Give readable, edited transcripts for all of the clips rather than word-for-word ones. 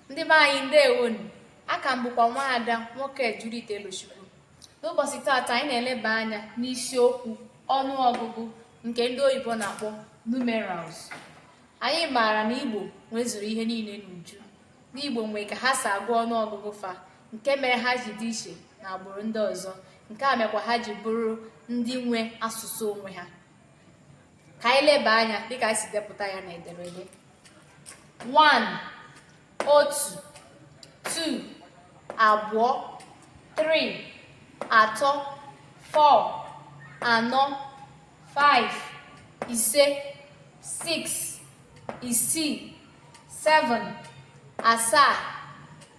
Ndị be anyị, ndewonu. Aka m bụkwa nwaada Nwoke Judith Elochukwu. N'ụbọchị taata, anyị na-eleba anya n'isiokwu ọnụọgụgụ, nke ndị oyibo na-akpọ numerals. Anyị maara na Igbo nwezuru ihe niile n'uju. N'Igbo nwee ka ha si agụ ọnụọgụgụ fa, nke mere ha ji dị iche na agbụrụ ndị ọzọ. Nke a mekwa ha ji bụrụ ndị nwe asụsụ onwe ha. Ka anyị leba anya dịka anyị si depụta ya n'ederede. 1, otu. 2, abụọ. 3, atọ. 4, anọ. 5, ise. 6, isii. 7, asaa.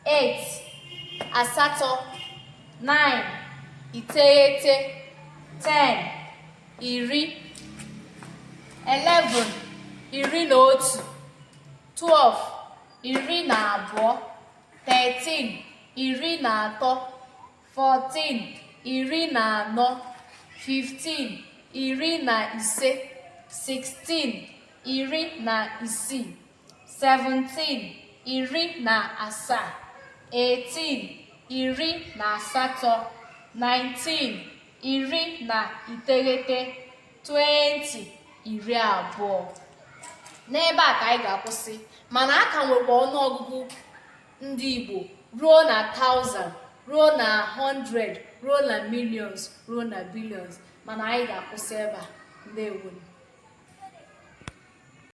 8, asatọ. 9, iteghete. 10, 10. 11, 11. 12, 12. 13, 13. 14, 14. 15, 15. 16, 16. 17, 17. 18, 18. 19, 19. 20, 20. N'ebe a ka anyị ga-akwụsị, mana a ka nwekwa ọnụọgụgụ ndị Igbo ruo na 1000, ruo na 100, ruo na millions, ruo na billions, mana anyị ga-akwụsị ebe a. Ndewonu.